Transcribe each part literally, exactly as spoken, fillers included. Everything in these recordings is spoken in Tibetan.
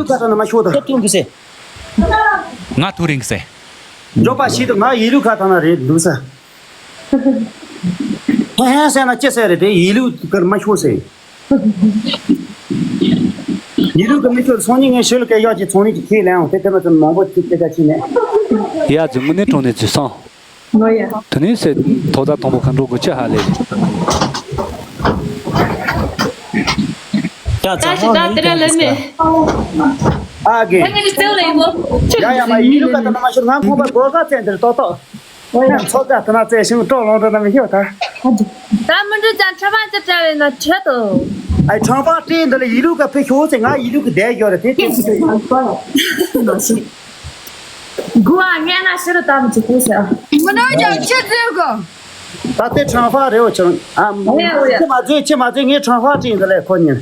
ཁ་ཐང་ན་མ་ཤོད་དང་། ཁ་ཐུག་གི་ཟེར། ང་ཐུག་རིང་གི་ཟེར། མགྱོགས་པ་ཞིག་ཏུ་ང་ཡིན་ལུགས་ཁ་ཐང་ན་རེད་འདུག་ས། ཧེ་ཧེ་ཟེར་ན་ཅི་ཟེར་རེད་དེ། ཡིན་ལུགས་ཀར་མ་ཤོད་ཟེར། ཡིན་ལུགས་ཀར་མ་ཤོད། སང་ཉིན་ངས་ཞོལ་སྐད་ཡག་ཅིག་ཚོང་ལས་ཀྱི་ཁས་ལེན་འོང་དེ། དེ་ན་ཚོ་མང་པོ་ཅིག་སྐད་ཆ་ཕྱིན་ནས། ཡ་རྫུན་མ་ནི་གྲོང་ནས་རྫུན་སོང་། ངོ་ཡ། དེ་ནས་སེ་ཐོག་རྩ་དང་པོ་ཁ་འགྲོ་དགོས་ཆེ་ཧ་ལས། ད་ཞིག་ད་དེ་ར་ལེ་མེ། ཨ་གེ། ད་ངས་རྩེའུ་ལེ་ཡིན་གོ། ཡ་ཡ་མ་ཡིན་ལུགས་ཀ་ད་ན་མ་ཤོར། ང་ཁོང་པ་སྒོ་ཁ་བཙན་དེར་ཏོག་ཏོག་ཚོགས་ཀ་དེ་ན་བཙན་ཞིང་སྤྲོ་ལོང་དུ་ན་མི་ཤོར་ད། ད་མི་འགྲོ་ཅང་ཁྲ་བ་ཅི་བྲལ་བས་ན་ཁྲེད་དོ། ཨའི་ཁྲང་པ་སྤྲིན་འདི་ལ་ཡིན་ལུགས་ཀ་ཕེ་ཤོག་ཟེར། ང་ཡིན་ལུགས་ཀ་བསྡད་ཡོད་རེད་དེ་དེ། དགུ་བ་ངན་ན་ཤི་རུ་དམ་གྱི་ཁུ་ཟེར། མི་འགྲོ་ཀྱང་ཁྱེད་ཚོས་གོ། ད་ལྟའི་ཁྲང་ཧྥ་རེ་བ་ཆུང་ཨ། ཨོ་ཡ་ཨོ་ཡ། ཁྱེད་མ་ཚོས་ཁྱེད་མ་ཚོས་ངའི་ཁྲང་ཧྥ་ཁྲིད་འདི་ལས་ཁོ་ཉིན།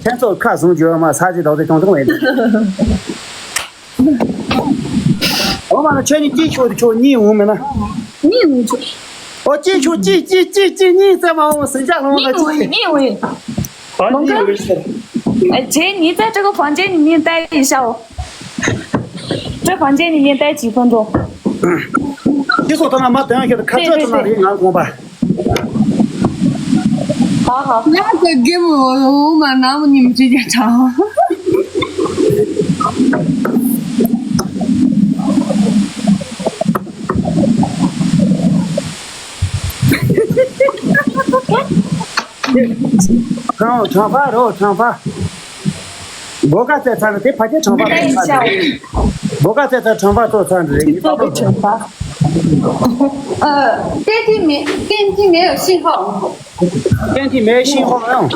ཁྱེད་ཚོ་ཁ་བཟུང་རྒྱུ་མ་ས་ཅི་དོག་དེ་ཆུང་ཆུང་བས། འོ་མ་ན་ཁྱོད་ནི་སྐྱིད་ཤོག་དེ་ཁྱོད་གཉིད་འོང་མེད་ན། གཉིད་འོང་ཆོག་ཨོ་སྐྱིད་ཤོག་སྐྱིད་སྐྱིད་སྐྱིད་སྐྱིད་གཉིད་བཙལ་མ་འོང་ཟིན་ཅག་ལོང་ན་གཉིད་འོང་ཅིག་གཉིད་འོང་། 龙哥，哎，姐，你在这个房间里面待一下哦。这房间里面待几分钟。 ཁྱེད་ཚོ་ད་ང་མ་དོན་ཁྱེད་ཁ་ཚོད་ཚོ་ན་རེད། ང་དགོངས་པ། 好好。那个给我我嘛那么你们直接唱。 ཁྲང་ཁྲང་ཧྥ་རོ་ཁྲང་ཧྥ། སྒོ་ཁ་བཙལ་ཚར་ན་དེ་ཕ་ཁྱེད་ཁྲང་ཧྥ་ཚོ་ཚར་རེད། སྒོ་ཁ་བཙལ་ཚར་ཁྲང་ཧྥ་ཚོ་ཚར་རེད། ངས་པ་པ་ཁྲང་ཧྥ། 呃，电梯没，电梯没有信号。 电梯没信号了。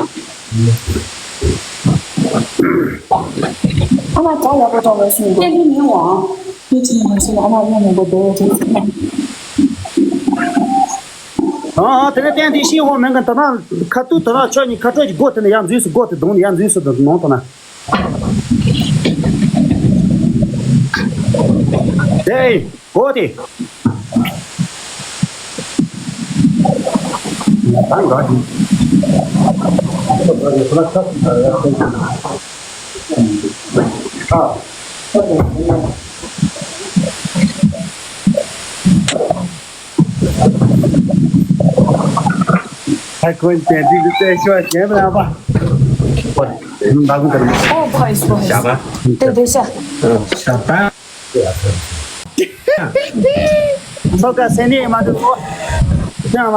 阿妈找也不找了，是吗？电梯没网。电梯没信号，阿妈用那个别的电梯。ཨ། དེ་ནས་བསྟན་དེ་ཤིང་ཧོ་མེན་གི་ད་ན་ཁ་ཐུག་ད་ན་ཆོས་ཉིད་ཁ་སྤྲོད་ཀྱི་སྒོ་དེ་ནས་ཡར་འཛུལ་སུ་སྒོ་དེ་གདོང་ནས་ཡར་འཛུལ་སུ་དང་ནང་དུ་ན། དེ་སྒོ་དེ། ཨ་ཁོ་བྱས་འདི་གི་རྩེ་ཤོག་གཞན་མ་ཡང་པ། ཨོ། ཨོ། 不好意思，不好意思。 下班。 对，等一下。 下班。 ཚོགས་ཀ་སེ་ནི་མ་འདུག་གོ། ཅང་མ།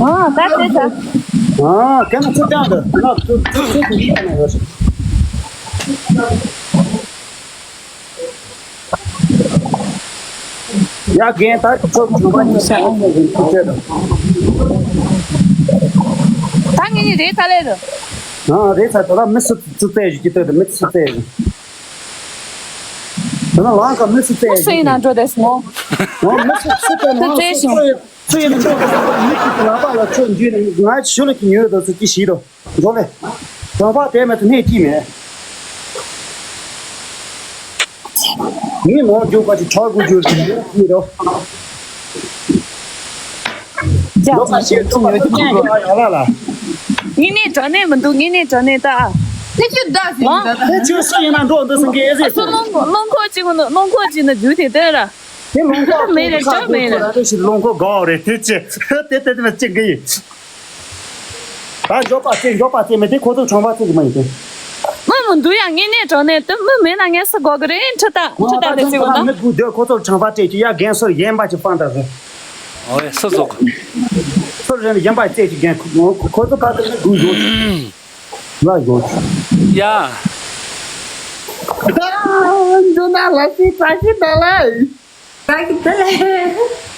ཨ། ད་དེ་ད། ཨ། གན་ཚུར་བཏང་དུ། ཚུར་ཚུར་ཚུར་ཚུར་ཡོད། ཡ་རྒན་ད་ཚོ་ཚོ་བ་ཉི་ཤ་ཨང་ཡོད་རེད། ཁུ་ཚོད་དང་། ད་ངེད་གཉིས་རེད་ཚ་ལེ་རུ། ཨ་རེད་ཚ། ད་ལ་མི་སུ་སུ་བཙལ་ཞིག་ཅི་ལྟོས་དང་མི་སུ་བཙལ་ཞིག་ད་ལ་ལང་ཀ་མི་སུ་བཙལ་ཞིག་སུ་ཡིན་ན་འགྲོ་དེ་སོང་། ཨ་མི་སུ་སུ་བཙལ་ནང་སུ་བཙལ་ཞིག་སུ་ཡིན་ན་འགྲོ་དེ་སོང་། མི་སུ་ལ་པ་ལ་ཚོ་འཇུས་ནས་ང་ཞུ་ལ་གི་ཉོས་དང་སུ་ཅི་ཞིག་དང་། འགྲོ་ལེ། གྲོང་པ་དེ་མེད་དུ་གནས་ཀྱི་མེད། ངའི་ནོར་རྒྱུག་པ་ཅིག་ཁྲག་དགུ་རྒྱུག་ཅིག་ཡོད་རོ། ཡ་ལོ་ཁ་ཤས་ཐུག་པ་ཐུག་པ་ཡ་ལ་ལ། ངེད་གཉིས་འགྲོ་ནས་མི་འདུག་ངེད་གཉིས་འགྲོ་ནས་ད། ཁྱེད་ཆོས་སུ་ཡིན་ན་འགྲོ་འདུག་སེང་གེ་ཨེ་ཟེར། སུ་རླུང་རླུང་འཁོར་གཅིག་ནི་རླུང་འཁོར་གཅིག་ནི་རྒྱུག་དེ་ལྟོས་ར། དེ་རླུང་འཁོར་མེད་རེད་ཁྲག་མེད་རེད། ཁ་ཤས་རླུང་འཁོར་དགའ་བ་རེད་དེ་ཅི། དེ་དེ་དེ་ཅི་གི་ཡིན། ད་མགྱོགས་པ་བརྩེ་མགྱོགས་པ་བརྩེ་མེད་དེ་ཁོ་ཚོ་ཁྲང་པ་བརྩེ་གི་མ་ཡིན་ཏེ། མི་མི་འདུག་ཡ། ངེད་གཉིས་གྲོང་ནས་དུ་མི་མེད་ན་ངས་སུ་དགོས་གི་རེད། ཁྲི་ད་ཁྲི་ད་དེ་བརྩེ་གི་ན། མི་དགུ་སྡོད་ཁོ་ཚོ་ཁྲང་པ་སྤྲད་ཀྱི་ཡ་རྒན་སོར་ཡན་པ་ཅིག་སྤང་ད་ཟེར། ཨོ་ཡ་སུ་ཟོག་སོར་རེན་ཡན་པ་བརྩེ་ཀྱི་རྒན་ཁོ་ཁོ་ཚོ་ཕ་ཚོ་མི་དགུ་ཡོད། ལ་ཡོད། ཡ། འདུག་ན་ལ་སི་ད་ཤི་ད་ལ། ད་གི་དེ་ལས།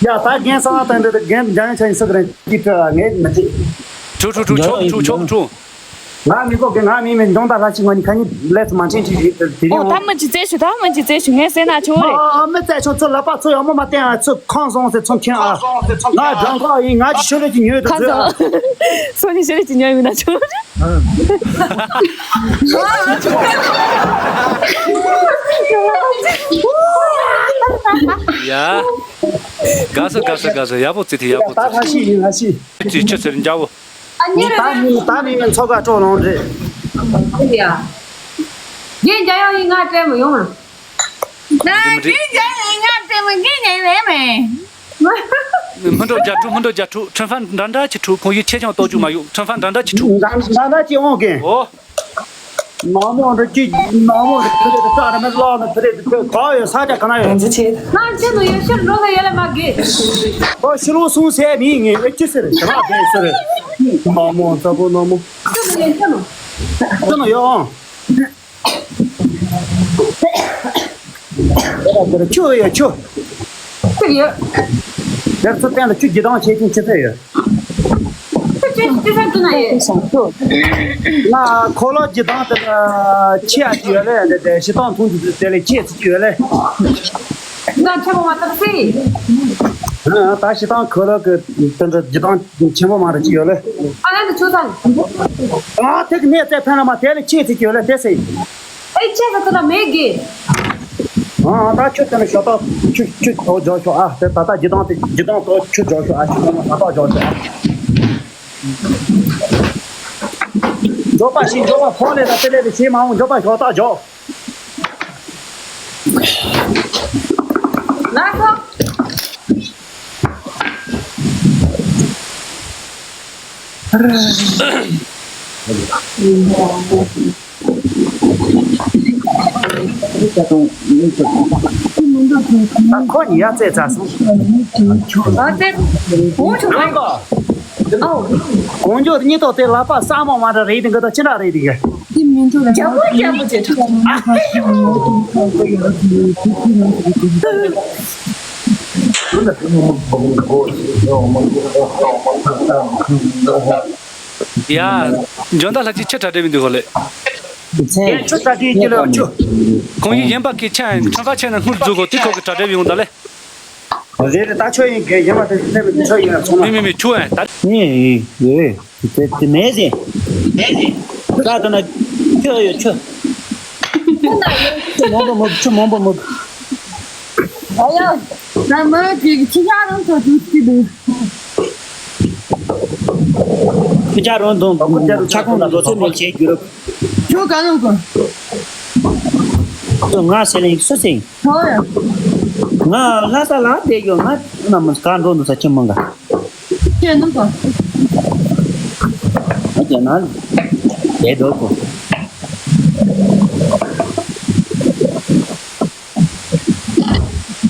ཡ་ད་རྒན་གསང་བ་དང་འདི་དང་རྒན་འཇམ་ཡང་ཆ་ཡིན་སུ་གི་རེད་ཀྱི་ཁྲི་ལ་ངས་མི་ཚེ། ཁྲུ་ཁྲུ་ཁྲུ་ཆོག་ཁྲུ་ཆོག་ཁྲུ། ང་མི་གོ་གི་ང་མི་མི་འབྱུང་ད་ལ་ཅི་ང་ནི་ཁ་ཉི་ལས་མ་ཕྲན་ཅི་ཞིག་དེ་རིང་ཨོ་ད་མི་ཅི་བཙལ་ཞུ་ད་མི་ཅི་བཙལ་ཞུ་ངས་ཟེར་ན་ཆོག་རེད། ཨ་ཨ་མི་བཙལ་ཆོག་ཚོ་ལ་པ་ཚོ་ཡང་མོ་མ་བསྟན་ཨ་ཚོ་ཁང་བཟང་ཟེར་ཚོ་མཁྱེན་ཨ། ང་སྦྲང་ཁ་ཡིན་ང་ཅི་ཤོད་ལེ་ཅི་ཉོས་དོ་ཁ་ཚོ་ཚོ་ནི་ཤོད་ལེ་ཅི་ཉོས་མིན་ན་ཆོག་རེད། ཡ། དགའ་སོ་དགའ་སོ་དགའ་སོ། ཡག་པོ་བརྩིས་ཏེ། ཡག་པོ་ད་བརྩིས། ལྷ་ཤི་ཡིན། ལྷ་ཤི། ཅི་ཅི་ཟེར། འཇའ་བོ། ཨ་ཉེ་རེ་ད་རེ། ནི་ད་ནི་ངས་མཚོ་ཁ་སྤྲོ་ལོང་རེད། ཡ། རྒན་རྒྱ་ཡང་ཡིན། ང་སྤྲད་མི་ཡོང་ལ། ན་རྒན་རྒྱ་ཡིན། ང་སྤྲད་མི་རྒན་ཉན་མེད་མེད། མི་འགྲོ་རྒྱ་ཕྲུག་མི་འགྲོ་རྒྱ་ཕྲུག་ཁྲིམས་ཕ་འདྲ་འདྲ་ཅིག་ཕྲུག་ཁོང་ཡིག་ཆེ་ཆུང་ལྟོ་རྒྱུ་མ་ཡོད། ཁྲིམས་ཕ་འདྲ་འདྲ་ཅིག་ཕྲུག་འདྲ་འདྲ་ཅིག་འོང་གི། ཨོ། ནག་མོ་འདྲ་ཅིག་ནག་མོ་འདྲ་ཕི་རེད་དེ་སྐྲ་ར་མེད་ལོག་ནི་ཕི་རེད་དེ་ག་ཡོད། ས་ཆ་ག་ན་ཡོད། ང་ཆེ་ནུ་ཡོད་ཕྱིར་འགྲོ་ལ་ཡོད་ལ་མ་དགེ། ཨོ་ཕྱི་ལོགས་སོང་ཟེར་མི་ངས་ཨེ་ཅི་ཟེར་ད་ང་བས་ཟེར། ནག་མོ་ཚ་པོ་ནག་མོ། ཆེ་ནུ་ཡོད་ཆེ་ནུ། ཆེ་ནུ་ཡོད་ཨང་། ཁྱོད་ཡོད་ཁྱོད། ཁྱོད་ཡོད། དེར་ཚུར་བསྟན་ལ་ཁྱོད་རྒྱུ་དང་ཆེ་ཆུང་ཅི་ཚད་ཡོད། ཁྱོད་ཁྱོད་ཁྱོད་ཚང་ཁྱོད་ན་ཡོད། ང་ཁོ་ལོ་རྒྱུ་དང་དེ་ལ་ཆེ་ཨ་ཅི་ཡོད་ལེ། དེ་དེ་ཞི་དང་ཐུང་དུ་དེ་ལས་ཆེ་ཚུལ་ཅི་ཡོད་ལེ། ང་ཆེ་བ་མ་ཐག་སི། ད་ཞི་དང་ཁོ་ལོ་གི་དེ་འདྲ་རྒྱུ་དང་ཆེན་པོ་མ་རེད་ཅི་ཡོད་ལེ། ཨ་ལན་དུ་ཆུ་ཚང་། ཨ་དེ་གི་གནས་ཚད་ཕན་ལ་མ་དེ་ལས་ཆེ་ཚུལ་ཅི་ཡོད་ལེ་དེ་སི། ཨེ་ཆེ་ས་ཚོ་ལ་མེད་གི། ཨ་ཨ་ད་ཁྱོད་དེ་ནས་ཞོ་ཏོག་ཁྱོད་ཁྱོད་ཐོག་འཇོག་ཤོག་ཨ། དེ་ད་ལྟ་རྒྱུ་དང་དེ་རྒྱུ་དང་ཐོག་ཁྱོད་འཇོག་ཤོག་ཨ། ཁྱོད་ཐོག་མ་ད་ཐོག་འཇོག་ཤོག་ཨ། འཇོག་པ་ཞིག་འཇོག་པ་ཕོག་ལས་ད་དེ་ལས་དེ་བྱེད་མ་འོང་། འཇོག་པ་ཞོ་ཏོག་འཇོག་ལགས་སོ། ཁོ་ཉི་ཡ་རྩེ་ཚ་སོང་། ཨ་ཙེ། འོ་ཆུ་ཁང་གོ། ཨོ། གོང་ཇོ་གཉིས་ཐོག་དེ་ལག་པ་ས་མོ་མ་འདྲ་རེད་དེ་འགི་ད་ཅི་འདྲ་རེད་དེ་གི། དེ་མི་འདུག་ལ། རྒྱ་བོ་རྒྱ་བོ་ཅེ་ཁྲག་ཨ་ཧེ་ཡོ། ཡ། འཇོན་ཐང་ལྷ་ཅིག་ཁྱི་གྲ་སྒྲིག་མི་འདུག་ཧོ་ལེ། ཡན་ཆུ་ད་དེའི་ཀྱི་ལོ་ཆུ། ཁོང་ཡིན་ཡན་པ་ཀི་ཆ་ཡན་ཁྲང་ཁ་ཆེ་ན་སྔུར་འཛུགས་གོ་དེ་ཁོ་གི་གྲ་སྒྲིག་ཡོང་ད་ལེ། རེད་རེད། ད་ཆོས་ཡིན་གེ་ཡན་པ་དེ་སླེབས་ཆོས་ཡིན་ན་ཚོང་མི་ན། མི་མི་ཆུ་ཡན་ད། ཡིན་ཡིན་ཡིན། དེ་དེ་མེད་ཟེ། ད་ད་ན་ཆུ་ཡོད་ཆུ། ཆུ་མང་པོ་མོ་ཆུ་མང་པོ་མོ། ཨ་ཡ། ད་མ་གི་ཆུ་ཤ་རང་ཚོ་ཆུ་ཆི་འདུག་ཁུ་ཅག་རང་དང་ཆ་ཁོང་ལ་ལོ་ཚོད་མེད་བྱེད་རྒྱུ་རུ། ཁྱོད་ག་ནང་གོ། ང་ཟེར་ལེ་སུ་ཟེར། ཧོ་ཡ། ང་ལྷ་ས་ལ་བསྡད་ཡོད། ང་ན་མི་ག་འགྲོ་འདུག་ས་ཆེན་མོ་འགའ། ཁྱེད་ནང་གོ། ང་རྒྱ་ནག་བསྡད་འགྲོ་གོ།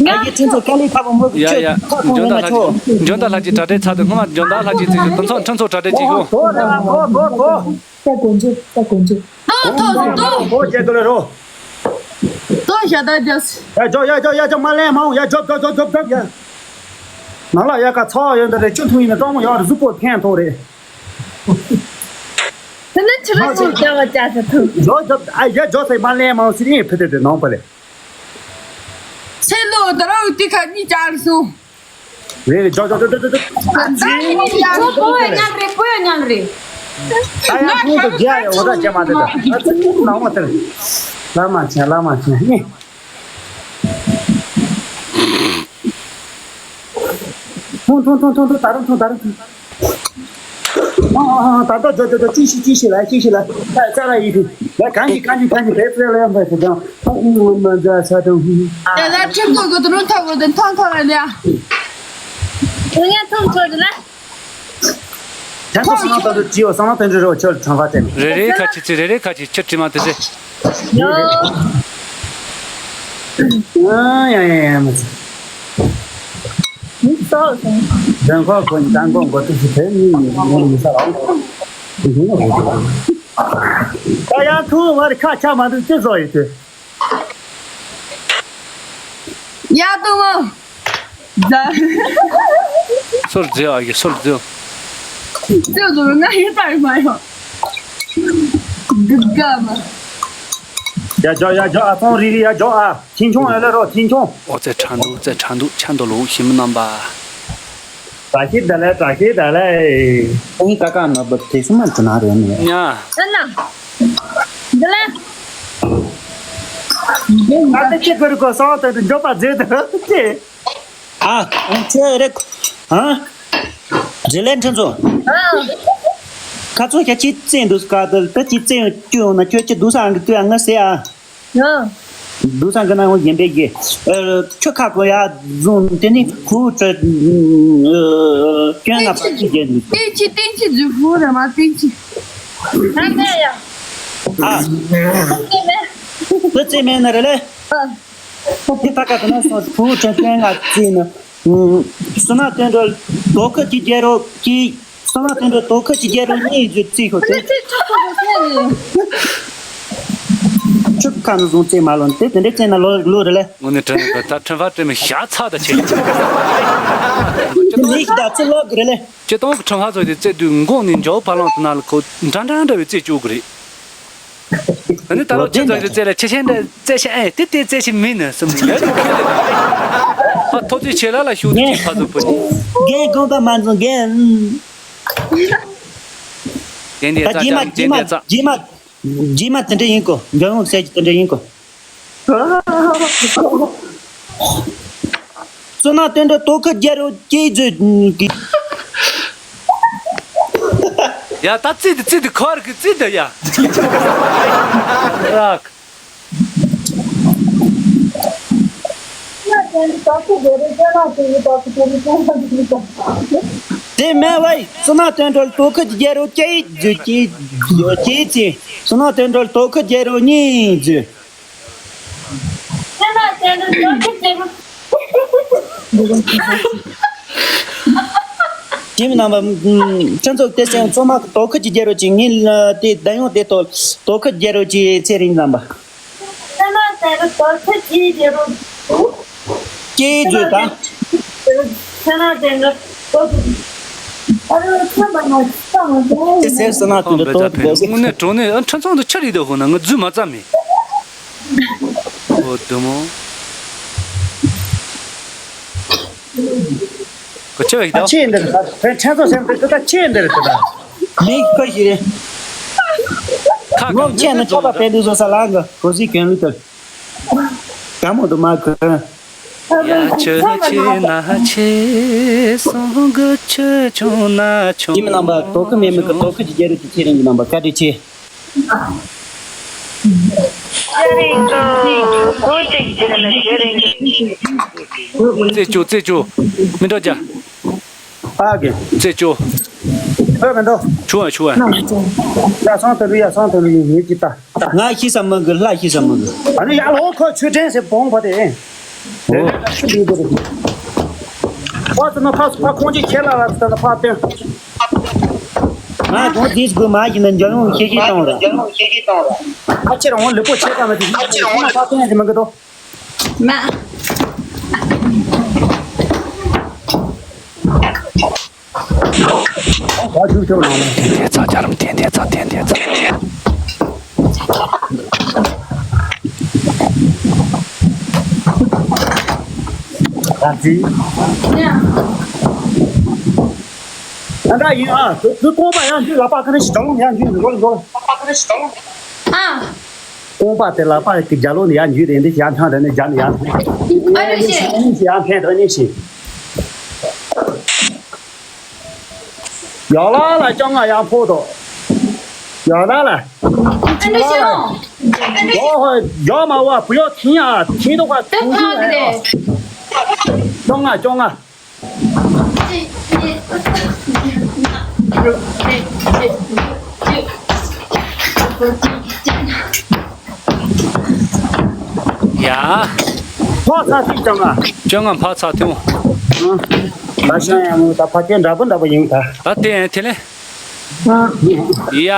ང་གི་ཁྲིན་ཚོ་ཀ་ལི་ཁ་བ་མོ་ཡ་ཡ། ཁ་ཁོང་འཇོན་ཡོད་ན་ཐག་ཆོག་ལྷ་ཅིག་འཇོན་ཐག་ལྷ་ཅིག་གྲ་སྒྲིག་ཚར་དུས་སྔོན་མ་འཇོན་ཐག་ལྷ་ཅིག་ཚིག་ཞུ་དུམ་ཚོགས་ཁྲིན་ཚོ་གྲ་སྒྲིག་ཅིག་ཞུ། ད་དགོང་ཚོ་ད་དགོང་ཚོ། ཏོ་ཏོ་ཏོ། ཏོ་ཏོ་ཞ་ད་ཇོས། ཡ་ཇོ་ཡ་ཇོ་ཡ་ཇོ་མ་ལེན་མ་འོང་། ཡ་ཇོ་ཇོ་ཇོ་ཇོ་ཇོ་ཡ། ནང་ལ་ཡ་ཀ་ཚ་བ་ཡོད་འདི་རེད། ཆུ་འཐུང་ཡིན་ན་གྲོགས་མོ་ཡག་རེད། གཟུགས་པོ་ཕན་ཐོགས་རེད། དེ་ནི་ཆུ་ར་ཆུ་རྒྱ་བ་ཅག་ས་ཐུབ། ཇོ་ཇོ་ཨ་ཡ་ཇོ་ཚེ་མ་ལེན་མ་འོང་ཟེར་ཡིན་ཕི་དེ་དེ་ནང་པ་ལེ། ཚེ་ལོ་ད་རུང་དེ་ཁ་གཉིས་བཅར་སོང་། རེད་རེད། ཇོ་ཇོ་ཇོ་ཇོ་ཇོ། ཨ་ཙི། ཁོ་བོ་ཡ་ཉལ་རེད། བུ་ཡ་ཉལ་རེད། ད་ཡང་ཁོང་དུ་རྒྱ་ཡ་འོ་ད་རྒྱ་མ་དེ་ད། ཨ་ཙི་ནང་མ་དེར། ལ་མ་ཆེན་ལ་མ་ཆེན་ནི། ཐུང་ཐུང་ཐུང་ཐུང་ཐུང་། ད་རུང་ཐུང་། ད་རུང་ཐུང་། ཨ་ཨ་ཨ། ད་ལྟ་ཇོ་ཇོ་ཇོ། ཅི་ཞིག་ཅི་ཞིག་ལ་ཅི་ཞིག་ལ། ད་ཙ་ལ་ཡིན་དུས་ལ་གང་ཞིག་གང་ཞིག་གང་ཞིག་བེད་སྤྱོད་ལ་ཡང་བེད་སྤྱོད་ཀྱང་། ཨ་ཨུ་མ་མཛའ་ས་དང་ཧུ། ཡ་ལ་ཁྲིམས་ཐོག་གི་དུ་རུང་ཐོག་གི་དུ་ཐོང་ཐོང་རེད་ལ། ཡ་ཐོང་ཐོང་རེད་ལ། དེ་ཚོ་སང་ལ་ད་དུ་ཅི་ཡོད། སང་ལ་དེ་འདྲ་རོ་ཆོལ་གྲངས་ཀ་དེ་ནི། རེ་རེ་ཁ་ཅིག་ཅིག་རེ་རེ་ཁ་ཅིག་ཁྱི་དྲི་མ་དེ་ཟེ། ཡ་ཡ་ཡ་ཡ་མ་ཚེ། མི་སོགས་སོང་། ལྡན་ཁོག་ཁོ་ནི་ལྡན་ཁོག་མགོ་ཏུ་ཞིག་ཕེབས་ནི་ཡིན་ངོ་མི་ས་ལ། ད་ཡང་ཐུག་བར་ཁ་ཆ་མ་འདུག་ཅི་བཟོ་ཡི་དུ། ཡ་ཏུ་མོ། ཛ། སོར་རྫི་ཨ་ཡི་སོར་རྫི། ཙེ་ལོ་ང་ཡི་ཏར་མ་ཡོ། གི་ག་མ། ཡ་ཇོ་ཡ་ཇོ། ཨ་ཚོང་རི་རི་ཡ་ཇོ་ཨ། ཐིན་ཆུང་ཡ་ལེ་རོ་ཐིན་ཆུང་། ཨོ་ཙེ་ཁྲ་འདུག་ཙེ་ཁྲ་འདུག་ཆ་འདུག་ལོ་ཞིམ་རྣམ་པ། བཀྲ་ཤིས་བདེ་ལེགས། བཀྲ་ཤིས་བདེ་ལེགས། ཨ་ནི་ཀ་ཀ་ན་བ་དེ་སུ་མ་ཐུ་ན་རེ་ནི། ཉ། ཨ་ན། བདེ་ལེགས། ད་ལྟ་ཅི་དགོས་རེད་གོ། སོང་དོན་དུ་མགྱོགས་པ་མཛད་དུ་དེ། ཨ། ཁྱོད་རེད། ཨ། རེད་ལས་ཕྲན་ཚོ། ཨ། ཁ་ཚོ་ཁྱ་ཅི་བཙན་འདུག་ག་དུ་ད་ཅི་བཙན་བཅུ་ཡོང་ན་ཁྱོད་ཅི་འདུག་ས་ཨང་གི་ཏུ་ཨང་ང་ཟེར་ཨ། ཡང་། འདུག་ས་གི་ན་ཡོང་ཡིན་པས་ཀྱི། ཁྱོད་ཁ་གོ་ཡ་བཟུང་དེ་ནི་ཁུ་ཁྲོད་སྐྱོན་ང་པ་ཅི་བྱེད་འདུག་ཏིན་ཅི་ཏིན་ཅི་རྫུ་ཧུ་ར་མ་ཏིན་ཅི། ཨ་མེ་ཡ། ཨ། ཏིན་ཅི་མེ། ཏིན་ཅི་མེ་ན་རེ་ལེ། ཨ། དེ་ད་ག་དུ་ན་སོང་ཕུ་ཁྲོད་སྐྱོན་ང་ཅི་ན། བསོད་ནམས་དོན་གྲུབ་དོ་ཁུར་གྱི་རྒྱལ་རོགས་ཀྱིས། བསོད་ནམས་དོན་གྲུབ་དོ་ཁུར་གྱི་རྒྱལ་རོགས་གཉིས་ཀྱི་རྩིས་ཤོག་དེ། ཁྱོད་ཁ་ནས་བཟུང་རྩིས་མ་ལོན་ཏེ་དེ་འདྲའི་རྩིས་ན་ལོ་ལོ་རེ་ལས། དངོས་གནས་དྲན་ནས་ད་ཁྲིམས་ཕ་དྲན་མི་ཤ་ཚ་ད་ཆེ། མིག་ད་ཚི་ལོག་གི་རེ་ལས། སྤྱི་དང་གི་ཁྲིམས་ཕ་ཚོ་དེ་རྩིས་དུས་མགོ་ནས་འཇའ་བ་ཕ་ལང་དུ་ན་ལ་ཁོ་འདྲ་འདྲ་འདྲ་བའི་རྩིས་བཅུག་གི་རེད། ཨ་ནི་ད་ལོ་ཁྱེད་ཚོ་གི་རྩེ་ལ་ཆེ་ཆེན་འདྲ་རྩེ་ཆེ་ཨེ་དེ་དེ་རྩེ་ཆེ་མིན་ནི་སུམ་ཡ་ཅུ་ཁེ་ལེ། ཨ་ཐོ་ཚོད་ཆེ་ལ་ལ་ཤུགས་དེ་ཆེ་ཕ་ཚོ་པོ་ནི། རྒན་དགོངས་པ་མ་འཛོང་རྒན། དེ་འདི་ད་རྩ་རྗེས་མ་ཅམ་དེ་རྗེས་མ་འདི་རྩ། རྗེས་མ་རྗེས་མ་དེ་འདྲ་ཡིན་གོ། འཇམ་ཡོང་གསལ་གྱི་དེ་འདྲ་ཡིན་གོ། བསོད་ནམས་དོན་གྲུབ་དོ་ཁུར་རྒྱལ་རོགས་སྐྱེས་མཛོད་ཀྱི། ཡ་ད་རྩིས་དེ་རྩིས་དེ་ཁོ་ར་གི་རྩིས་དེ་ཡ། རག་དེ་མེད་བས་བསོད་ནམས་དོན་གྲུབ་དོ་ཁུར་གྱི་རྒྱལ་རོགས་སྐྱེས་མཛོད་ཀྱི་ཡོད་ཀྱི་ཚེ་བསོད་ནམས་དོན་གྲུབ་དོ་ཁུར་རྒྱལ་རོགས་གཉིས་མཛོད། ཁྱིམ་རྣམ་པ། ཁྱེད་ཚོ་དེ་སེང་ཚོ་མ་དོ་ཁུར་གྱི་རྒྱལ་རོགས་ཀྱི་ངའི་དེ་ད་ཡོང་དེ་དོ་དོ་ཁུར་རྒྱལ་རོགས་ཀྱི་ཚེ་རིང་རྣམ་པ། སྐྱེས་མཛོད་དང་། དེ་སེང་སོ་ན་དེ་འདྲ་དོ་དེ་སེང་། དངོས་གནས་དྲང་གནས་ཨ་ཁྲ་ཚང་དུ་ཆ་རེད་དོ་ཧོ་ན་ང་རྫུན་མ་རྩ་མེད། ཨོ་བདུད་མོ། ག་ཆེ་བའི་ད། ཆེ་འདིར་ད་ཕན་ཕྲན་ཚོགས་སེམས་ཏེ་ད་ཆེ་འདིར་ད། མིག་ཁ་ཞིག་རེད། ཁ་ངོ་ཁ་ཆེ་ན་ཆོག་པ་ཕན་འདུག་བཟོ་ས་ལ་ང་གོ་སྲིད་གྱོན་ལུགས་ལྟར། དགའ་མོ་དུ་མ་གོན། ཡ་ཆེ་ཆེ་ན་ཆེ་སོང་གི་ཆེ་ཆུང་ན་ཆུང་། ཡིན་མིན་རྣམ་པ་དོ་ཁུ་མེད་མི་གི་དོ་ཁུ་གི་རྒྱལ་རབས་ཀྱི་ཚེ་རིང་གི་རྣམ་པ་བཀའ་དྲིན་ཆེ། རྩེ་ཅོ་རྩེ་ཅོ། མི་འགྲོ་རྒྱ། ཨ་གི། རྩེ་ཅོ། ཨེ་མི་འགྲོ། ཆུ་བ་ཆུ་བ། ཡ་སང་དུ་རུ་ཡ་སང་དུ་རུ་ཡིན་ངེས་ཀྱི་ལྟ། ང་ཤི་ས་མི་གི་ལྷ་ཤི་ས་མི་གི། ཨ་ནི་ཡ་ལོ་ཁོ་ཆུ་ཕྲན་སེ་བོང་བ་དེ། ཨོ། ཕ་ཚོ་ན་ཕ་ཕ་ཁོང་ཅི་ཁྱེད་ལ་ལ་ཚོ་ན་ཕ་སྟོན། ང་གོང་དེས་དགོས་མ་ཡིན་ན་འཇམ་ཡོང་ཁྱེད་ཀྱིས་བཏང་ར། ཨ་ཁྱེད་རང་ལེགས་པོ་བྱེད་ཀ་མ་དེ་ཡིན་ཁྱེད་ཕ་སྟོན་དེ་མི་གི་དོ། མ། ད་ཞུ་ཆོག་ནང་ལ། ཐན་ཐན་ཚ་ཇ་རམ་ཐན་ཐན་ཚ་ཐན་ཐན་ཚ་ཐན། ད་ཙི། ད་ད་ཡིན་ཨ། དུ་དུ་ཀོང་པ་ཡང་འཇུ་ལ་པ་ཁ་ནི་ཞི་ཏང་ཡང་འཇུ་འགོ་ལ་འགོ་ལ། ཨ། ཀོང་པ་དེ་ལ་པ་གི་རྒྱ་ལོ་ནི་ཡང་འཇུ་རེད་འདི་ཡང་ཐང་དེ་ནི་རྒྱ་ནི་ཡང་ཐང་། ཨ་རེ་ཤི། ཡང་ཐང་དེ་ནི་ཤི། ཡ་ལ་ལ་ཅང་ང་ཡང་ཕོ་དོ། ཡ་ལ་ལ། ཨ་འདྲ་ཞིག་ཨོ། ཡོ་ཧོ་ཡོ་མ་བ་བུ་ཡོ་ཐིང་ཡ་ཐིང་དོ་ག་དེ་ཐུང་ཐུང་ཕ་གི་རེད། ཡ། ཅང་ང་ཅང་ང་། ཡ། ཕག་ཚ་ཐིག་ཅང་ང་། ཅང་ང་ཕག་ཚ་ཐིག་ཨང་། ད་ཤང་ཡང་མོ་ད་ཕ་ཏན་འདྲ་པོ་འདྲ་པོ་ཡིན་ད། ད་དེ་ཡང་དེ་ལས། ཡ།